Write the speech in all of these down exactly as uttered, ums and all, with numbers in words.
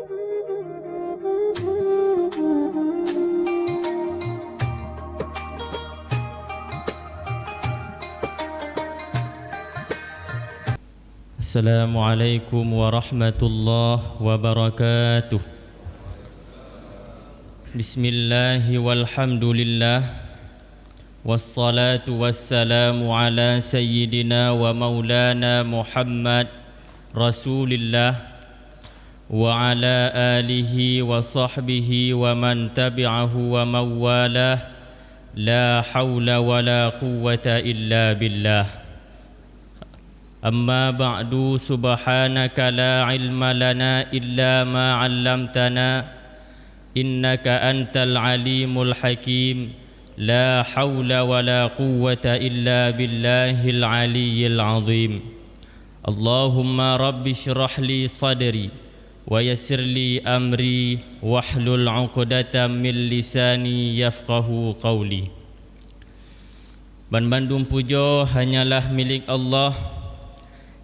Assalamualaikum warahmatullahi wabarakatuh. Bismillah walhamdulillah. Wassalatu wassalamu ala sayyidina wa maulana Muhammad Rasulillah wa ala alihi wa sahbihi wa man tabi'ahu wa mawalah. La haula wa la quwwata illa billah. Amma ba'du, subhanaka la ilma lana illa ma 'allamtana, innaka antal alimul hakim. La haula wa la quwwata illa billahil aliyyil azim. Allahumma rabbi shrah li sadri wa yassir li amri wahlul 'uqdatam min lisani yafqahu qawli. Banmandum pujoe hanyalah milék Allah,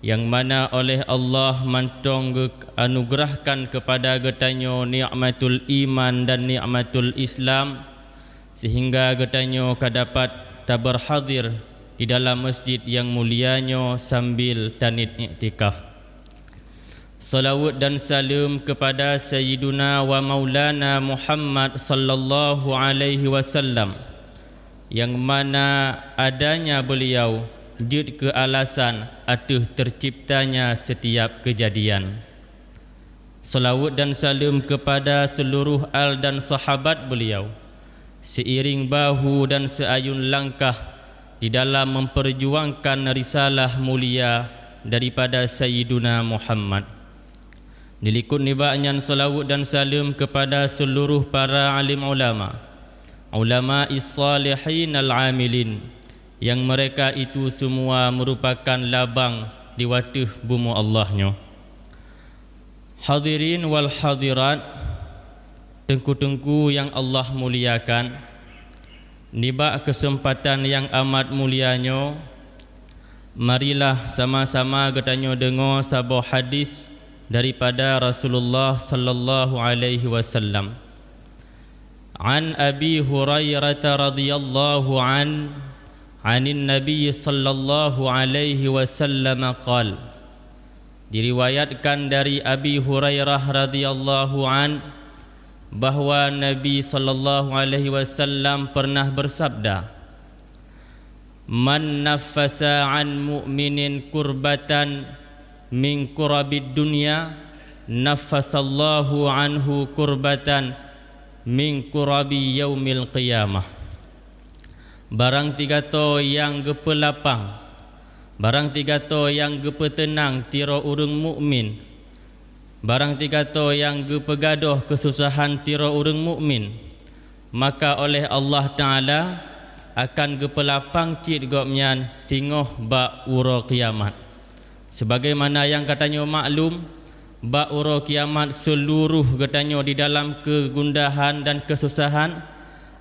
nyang mana oleh Allah mantong geuanugeurahkan keupada geutanyoe nikmatul iman dan nikmatul Islam, sehingga geutanyoe ka dapat tabeurhadir di dalam masjid nyang mulia nyoe sambil taniet iktikaf. Salawat dan saleuem keupada Sayyiduna wa Maulana Muhammad sallallahu alaihi wasallam, nyang mana adanya beuliau jeuet keu alasan ateueh teuciptanya sitiap keujadian. Salawat dan saleuem keupada seuluroh al dan sahabat beuliau, seiring bahu dan seuayun langkah di dalam memperjuangkan risalah mulia daripada Sayyiduna Muhammad. Dilikot nibak nyan salawat dan saleuem keupada seuluroh para alim ulama, ulama is-salihin al-amilin, nyang mereka itu semua merupakan labang di wateueh bumoe Allah nyoe. Hadirin wal hadirat, teungku-teungku nyang Allah muliakan, nibak keuseumpatan nyang amat mulia nyoe, marilah sama-sama geutanyoe deungoe saboh hadis daripada Rasulullah sallallahu alaihi wasallam. An Abi Hurairah radhiyallahu an, anin Nabi sallallahu alaihi wasallam qal. Diriwayatkan dari Abi Hurairah radhiyallahu an, bahwa Nabi sallallahu alaihi wasallam pernah bersabda, "Man naffasa an mu'minin kurbatan min kurabid dunya, naffasallahu anhu kurbatan min kurabi yaumil qiyamah." Barang tigato nyang geupeulapang, barang tigato nyang geupeuteunang tiroe ureuëng mukmin, barang tigato nyang geupeugadôh keususahan tiroe ureuëng mukmin, maka oleh Allah Taala akan geupeulapang cit gobnyan tingoh bak uroe kiamat. Sebagaimana nyang geutanyoe maklum, bak uroe kiamat seuluroh geutanyoe di dalam keugundahan dan keususahan,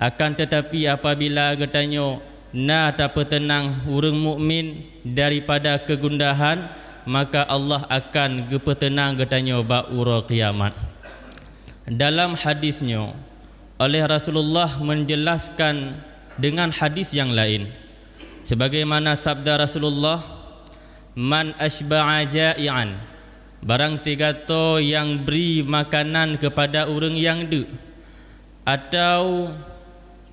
akan teutapi apabila geutanyoe na tapeuteunang ureuëng mukmin daripada keugundahan, maka Allah akan geupeuteunang geutanyoe bak uroe kiamat. Dalam hadis nyoe, oleh Rasulullah menjelaskan dengan hadis yang lain. Sebagaimana sabda Rasulullah, "Man asyba'a ja'ian," barang tigato nyang bri makanan keupada ureuëng nyang deuk, atau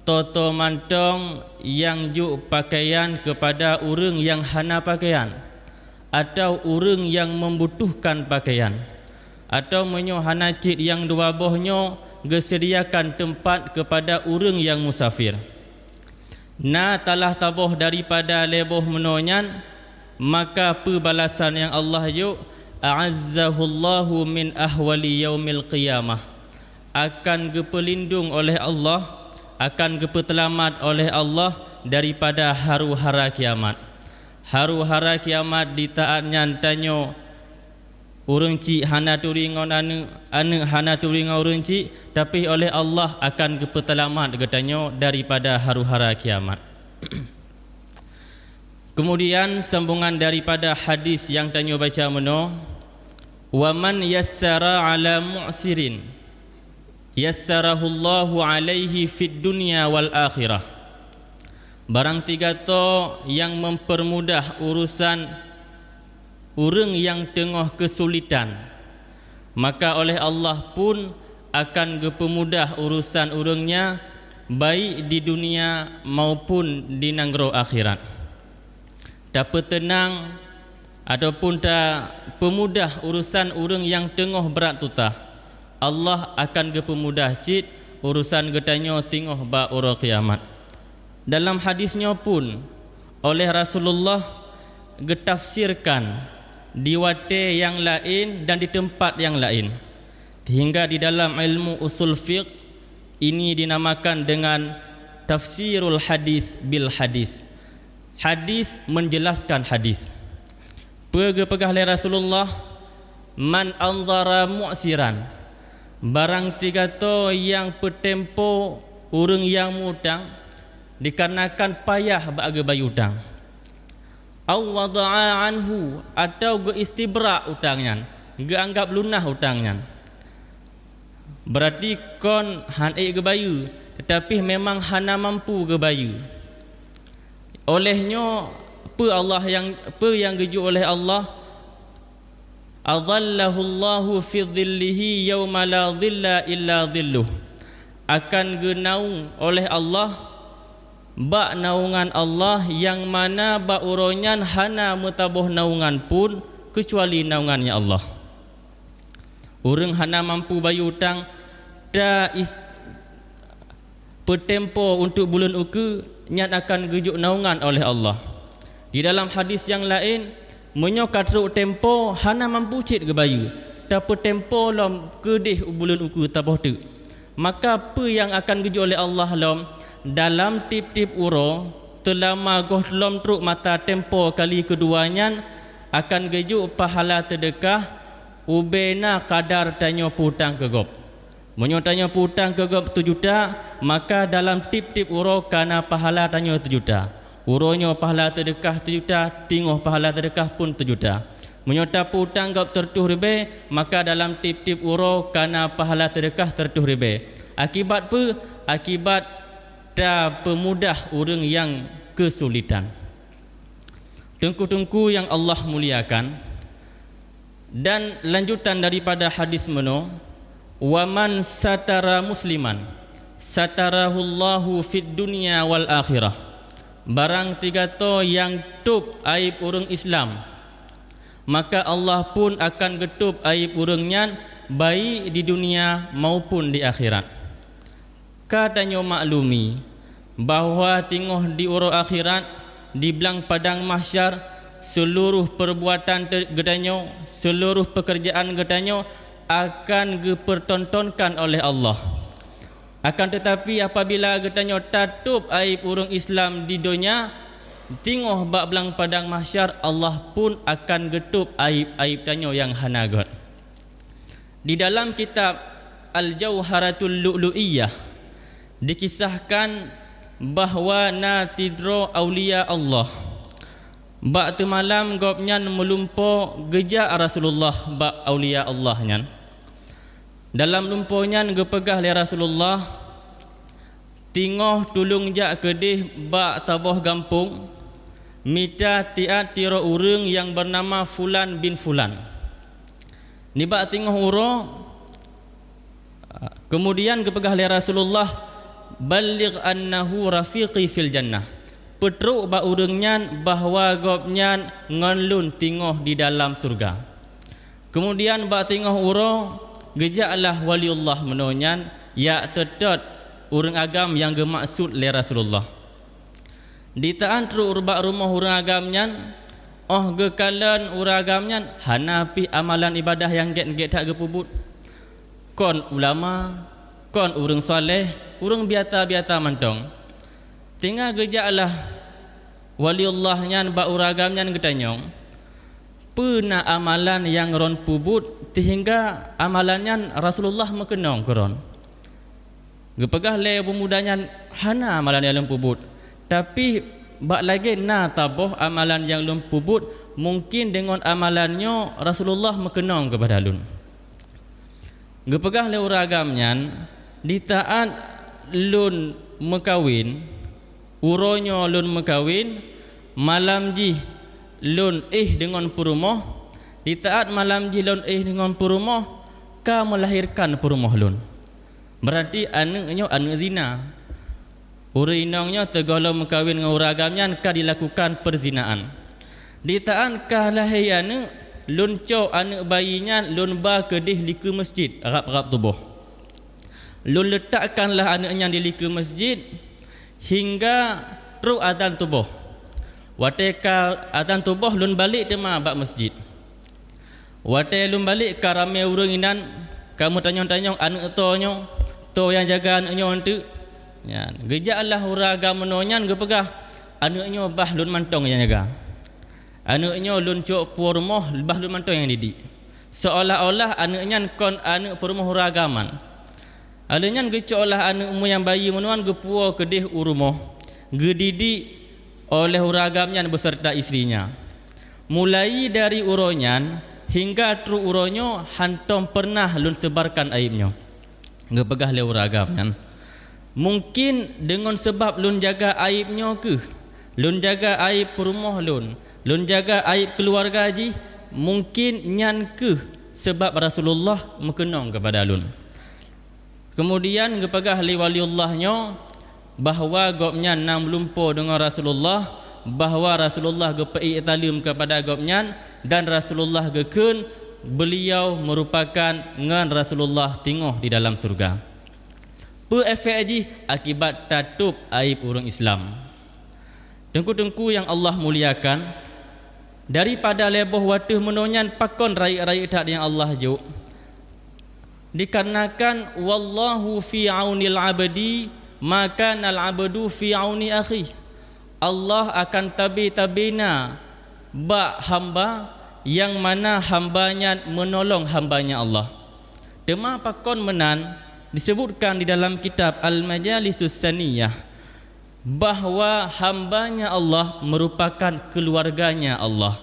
toto mantong nyang jok pakaian keupada ureuëng nyang hana pakaian, atau ureuëng nyang membutuhkan pakaian, atau meunyoe hana cit nyang dua boh nyoe geuseudiakan teumpat keupada ureuëng nyang musafir. Na talah taboh daripada lhée boh meunoe nyan, maka peue balasan nyang Allah jok? A'azzahullahu min ahwali yaumil qiyamah. Akan geupeulindong oleh Allah, akan geupeuteulamat oleh Allah daripada haru-hara kiamat. Haru-hara kiamat di saát nyan tanyoe, ureuëng chik hana turi ngon aneuëk, aneuëk hana turi ngon ureuëng chik, tapi oleh Allah akan geupeuteulamat geutanyoe daripada haru-hara kiamat. Keumudian, sambongan daripada hadis nyang tanyoe baca meunoe, Wa man yassara ala mu'sirin, yassarahullahu alaihi fid dunya wal akhirah. Barang tigato nyang mempermudah urusan ureuëng nyang teungoh keusulitan, maka oleh Allah pun akan geupeumudah urusan ureuëng nyan, baik di dunia maupun di nanggroe akhirat. Tapeuteunang ataupun tapeumudah urusan ureuëng nyang teungoh brat tutah, Allah akan geupeumudah cit urusan geutanyoe teungoh bak uroe kiamat. Dalam hadis nyoe pun, oleh Rasulullah geutafsirkan di watée nyang laén dan di teumpat nyang laén, sehingga di dalam ilmu usul fiqh ini dinamakan dengan tafsirul hadis bil hadis. Hadis menjelaskan hadis. Peue geupeugah lé Rasulullah, "Man anzara mu'siran," barang tigato nyang peutempo ureuëng nyang meu-utang dikarenakan payah bak geubayeue utang, "Au wada'a anhu," atawa geu-istibra' utang nyan, geuanggab lunah utang nyan. Beurati kon han ék geubayeue, teutapi memang hana mampu geubayeue. Óh lheueh nyoe, peue Allah nyang, peue nyang geujok oleh Allah? "Adhallahullahu fi dhillihi yauma la dhilla illa dhilluh." Akan geunaung oleh Allah bak naungan Allah, nyang mana bak uroe nyan hana meusaboh naungan pun keucuali naungan-Nya Allah. Ureuëng hana mampu bayeue utang, ta is-, peutempo untuk buleuen ukeue, nyan akan geujok naungan oleh Allah. Di dalam hadis nyang laén, meunyoe ka trok tempo hana mampu cit geubayeue, tapeutempo lom keudeh u buleuen ukeue saboh teuk, maka peue nyang akan geujok lé Allah lom? Dalam tieb-tieb uroe, seulama gohlom trok masa tempo kali keudua nyan, akan geujok pahala seudeukah ubena kadar tanyoe peu-utang keu gob. Meunyoe tanyoe peu-utang keu gob sijuta, maka dalam tieb-tieb uroe kana pahala tanyoe sijuta. Uroe nyoe pahala seudeukah sijuta, singoh pahala seudeukah pun sijuta. Meunyoe tapeu-utang gob sireutôh ribée, maka dalam tieb-tieb uroe kana pahala seudeukah sireutôh ribée. Akibat peue? Akibat tapeumudah ureuëng nyang keusulitan. Teungku-teungku nyang Allah muliakan, dan lanjutan daripada hadis meunoe, "Wa man satara musliman, satarahullahu fid dunya wal akhirah." Barang tigato nyang tôb aéb ureuëng Islam, maka Allah pun akan geutôb aéb ureuëng nyan, baik di dunia maupun di akhirat. Ka tanyoe maklumi bahwa singoh di uroe akhirat, di blang padang mahsyar, seuluruh peurbuatan te-, geutanyoe, seuluruh peukeurjaan geutanyoe akan geupeutontonkan oleh Allah. Akan teutapi, apabila geutanyoe tatôb aéb ureuëng Islam di donya, singoh bak blang padang mahsyar, Allah pun akan geutôb aéb-aéb tanyoe nyang hana gét. Di dalam kitab Al-Jauharatul Lu'lu'iyah dikisahkan bahwa na sidroe aulia Allah. Bak teumalam gobnyan meulumpoe geujak Rasulullah bak aulia Allah nyan. Dalam lumpoe nyan geupeugah lé Rasulullah, "Singoh tulông jak keudeh bak saboh gampông, mita siat sidroe ureuëng nyang beunama Fulan bin Fulan." Nibak singoh uroe, keumudian geupeugah lé Rasulullah, "Balligh annahu rafiqi fil jannah." Peutrok bak ureuëng nyan bahwa gobnyan ngon lôn singoh di dalam syeuruga. Keumudian bak singoh uroe, geujaklah waliullah meunoe nyan jak teutot ureuëng agam nyang geumaksud lé Rasulullah. Di ta-an trok bak rumoh ureuëng agam nyan, óh geukalon ureuëng agam nyan hana pih amalan ibadah nyang gét-gét that geupeubuet. Kon ulama, kon ureuëng saleh, ureuëng biasa-biasa mantong. Teungoh geujaklah waliullah nyan bak ureuëng agam nyan geutanyong, "Peue na amalan nyang droen peubuet seuhingga amalan nyan Rasulullah meukeunong keu droen?" Geupeugah lé peumuda nyan, "Hana amalan nyang lôn peubuet, tapi Bak lagée na saboh amalan nyang lôn peubuet, mungken deungon amalan nyoe Rasulullah meukeunong keupada lôn. Geupeugah lé ureuëng agam nyan, "Di saát lôn meukawen, uroe nyoe lôn meukawen, malam jih lôn éh deungon peurumoh, di saát malam jih lôn éh deungon peurumoh, ka meulahérkan peurumoh lôn." Beurati aneuëk nyoe aneuëk zina. Ureuëng inong nyoe teugohlom meukawen ngon ureuëng agam nyan ka dilakukan perzinaan. Di saát ka lahé aneuëk, lôn cok aneuëk bayi nyan lôn ba keudeh dikeue masjid rab-rab tuboh. Lôn leutakkanlah aneuëk nyan di dikeue masjid hingga trok azan tuboh. Watée ka azan tuboh, lôn balek teuma bak masjid. Watée lôn balek ka ramé ureuëng inan, ka meutanyong-tanyong aneuëk toh nyoe, toh nyang jaga aneuëk nyoe eunteuk. Nyan, geujaklah ureuëng agam meunoe nyan geupeugah, "Aneuëk nyoe bah lôn mantong nyang jaga. Aneuëk nyoe lôn cok puwoe rumoh bah lôn mantong nyang didik." Seolah-olah aneuëk nyan kon aneuëk peurumoh ureuëng agam nyan. Lheueh nyan geucoklah aneuëk meuyang bayi meunoe nyan geupuwoe keudeh u rumoh, geudidik oleh ureuëng agam nyan beuseurta istrinya. Mulai dari uroe nyan hingga trok uroe nyoe hántom peureunah lôn seubarkan aéb nyoe. Geupeugah lé ureuëng agam nyan, "Mungken deungon sabab lôn jaga aéb nyoe kheueh, lôn jaga aéb peurumoh lôn, lôn jaga aéb keuluwarga jih, mungken nyan kheueh sabab Rasulullah meukeunong keupada lôn." Keumudian geupeugah lé waliullah nyoe bahwa gobnyan na meulumpoe deungon Rasulullah, bahwa Rasulullah geupeuék saleuem keupada gobnyan dan Rasulullah geukheun beuliau meurupakan ngon Rasulullah singoh di dalam syeuruga. Peue efek jih akibat tatôb aéb ureuëng Islam? Teungku-teungku nyang Allah muliakan, daripada lhée boh watée meunoe nyan pakon rayeuk-rayeuk that nyang Allah jok? Dikarenakan, "Wallahu fi aunil abdi, ma kanal abdu fi auni akhih." Allah akan tabe-tabe na bak hamba, nyang mana hamba nyan meunolong hambanya Allah. Teuma pakon meunan disebutkan di dalam kitab Al-Majalisus Saniyah, bahwa hambanya Allah merupakan keuluwarganya Allah.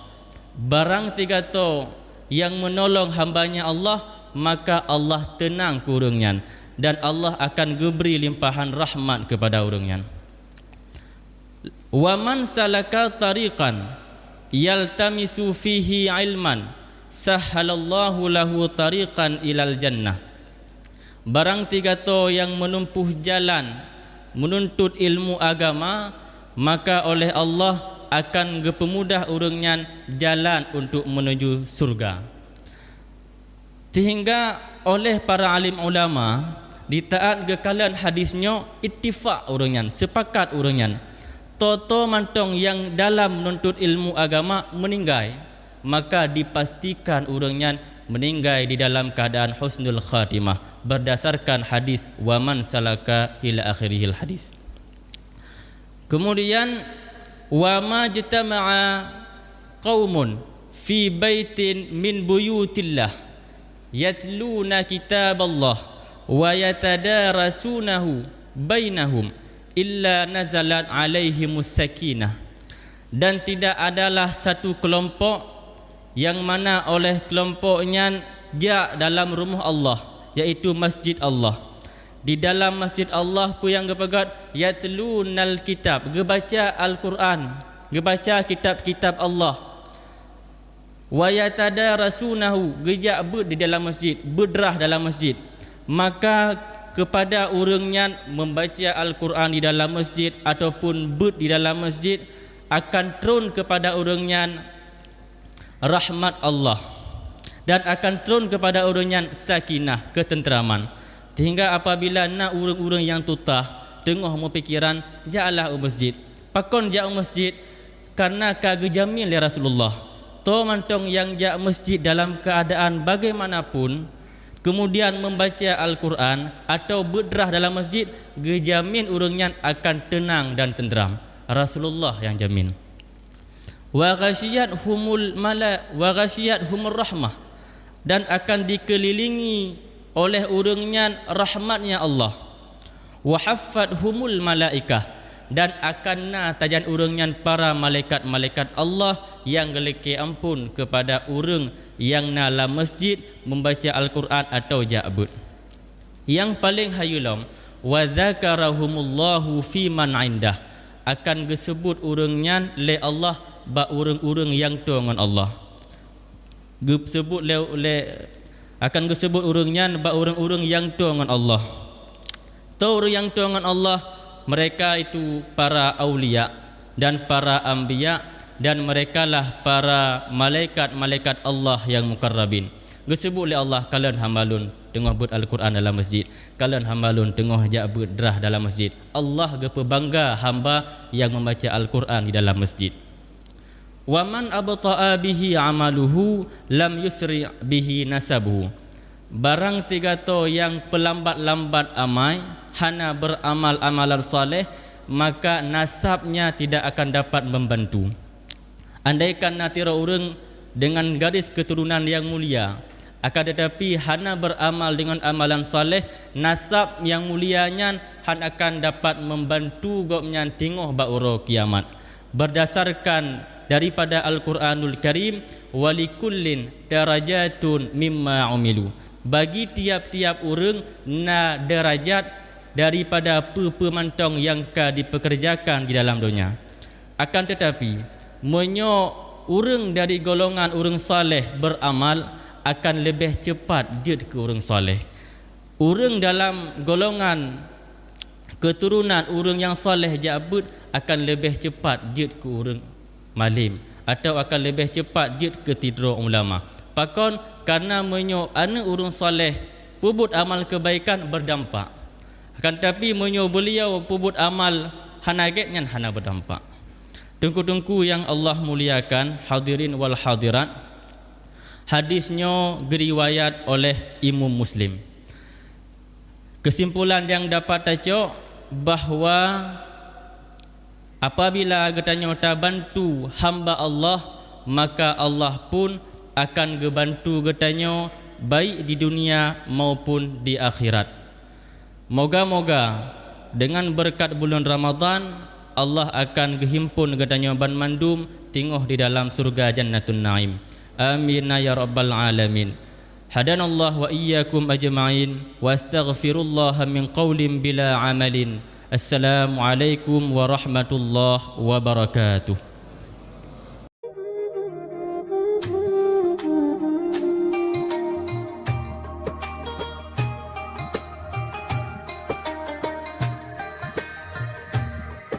Barang sigasoe nyang meunolong hambanya Allah, maka Allah teunang keu ureuëng nyan, dan Allah akan geubri limpahan rahmat keupada ureuëng nyan. "Wa man salaka tariqan yaltamisu fihi ilman, sahhalallahu lahu tariqan ilal jannah." Barang sigasoe nyang meunumpuh jalan meununtot ilmu agama, maka oleh Allah akan geupeumudah ureuëng nyan jalan untuk meunuju syeuruga. Seuhingga oleh para alim ulama, di saát geukalon hadis nyoe, ittifak ureuëng nyan, seupakat ureuëng nyan, soe-soe mantong nyang dalam meununtot ilmu agama meuninggai, maka dipastikan ureuëng nyan meuninggai di dalam keuadaan husnul khatimah, berdasarkan hadis, "Wa man salaka ila akhirihil hadis." Keumudian, "Wa ma jtama'a qaumun fi baitin min buyutillah yatluna kitaballah wa yatadarasunahu bainahum illa nazalat alaihimus sakinah." Dan tidak adalah satu kelompok yang mana oleh kelompok nyan jak dalam rumoh Allah, yaitu masjid Allah. Di dalam masjid Allah peue nyang geupeugét? "Yatlunal kitab", geubaca Al-Qur'an, geubaca kitab-kitab Allah. "Wa yatadarasunahu", geujak beuet di dalam masjid, beuet drah dalam masjid. Maka kepada ureuëng nyan membaca Al-Qur'an di dalam masjid ataupun beuet di dalam masjid, akan tron kepada ureuëng nyan rahmat Allah, dan akan tron kepada ureuëng nyan sakinah, keuteunteraman. Sehingga apabila na ureuëng-ureuëng nyang tutah teungoh meupikiran, jaklah u masjid. Pakon jak u masjid? Karena ka geujamin lé Rasulullah, soe mantong nyang jak masjid dalam keuadaan bagaimanapun, kemudian membaca Al-Qur'an atau beuet drah dalam masjid, geujamin ureuëng nyan akan teunang dan teuntram. Rasulullah nyang jamin. "Wa ghasyiyat humul mala-, wa ghasyiyat humur rahmah," dan akan dikeulilingi oleh ureuëng nyan rahmatnya Allah. "Wa haffat humul malaikah," Dan akan na sajan ureuëng nyan para malaikat-malaikat Allah nyang geulakée amphon keupada ureuëng nyang na lam masjid meumbaca Al-Qur'an atawa jak beuet. Nyang paleng hayeu lom, "Wa dzakarahumullahu fi man indah," akan geuseubut ureuëng nyan lé Allah bak ureuëng-ureuëng nyang toe ngon Allah. Geuseubut lé, lé, akan geuseubut ureuëng nyan bak ureuëng-ureuëng nyang toe ngon Allah. Toe ureuëng nyang toe ngon Allah, mereka itu para aulia dan para anbiya, dan merekalah para malaikat-malaikat Allah nyang mukarrabin. Geuseubut lé Allah, "Kalon hamba Lôn teungoh beuet Al-Qur'an dalam masjid, kalon hamba Lôn teungoh jak beuet drah dalam masjid." Allah geupeubangga hamba nyang meumbaca Al-Qur'an di dalam masjid. "Wa man abta'a bihi amaluhu lam yusri' bihi nasabuhu." Barang sigasoe nyang peulambat-lambat amai, hana beuramal amalan saleh, maka nasabnya tidak akan dapat membantu. Andaikan na sidroe ureuëng deungon garis keuturonan nyang mulia, akan teutapi hana beuramal deungon amalan saleh, nasab nyang mulia nyan hana akan dapat membantu gobnyan teungoh bak uroe kiamat. Berdasarkan daripada Al-Quranul Karim, "Walikullin darajatun mimma umilu." Bagi tiap-tiap ureuëng na darajat daripada peue-peue mantong nyang ka dipeukeureujakan di dalam donya. Akan teutapi, meunyoe ureuëng dari golongan ureuëng saleh beuramal, akan leubeh cepat jeuet keu ureuëng saleh. Ureuëng dalam golongan keuturonan ureuëng nyang saleh jak beuet akan leubeh cepat jeuet keu ureuëng malem, atawa akan leubeh cepat jeuet keu sidroe ulama. Pakon? Kareuna meunyoe aneuëk ureuëng saleh peubuet amal keubaikan, beudampak. Akan tapi, meunyoe beuliau peubuet amal hana gét, nyan hana beudampak. Teungku-teungku nyang Allah muliakan, hadirin wal hadirat, hadis nyoe geuriwayat oleh Imam Muslim. Keusimpulan nyang dapat tacok bahwa apabila geutanyoe tabantu hamba Allah, maka Allah pun akan geubantu geutanyoe, baik di dunia maupun di akhirat. Moga-moga deungon beureukat buleuen Ramadhan, Allah akan geuhimpon geutanyoe banmandum teungoh di dalam syurga Jannatun Naim. Amin ya rabbal alamin. Hadanallahu wa iyyakum ajma'in, wa astaghfirullaha min qaulin bila amalin. Assalamualaikum warahmatullahi wabarakatuh.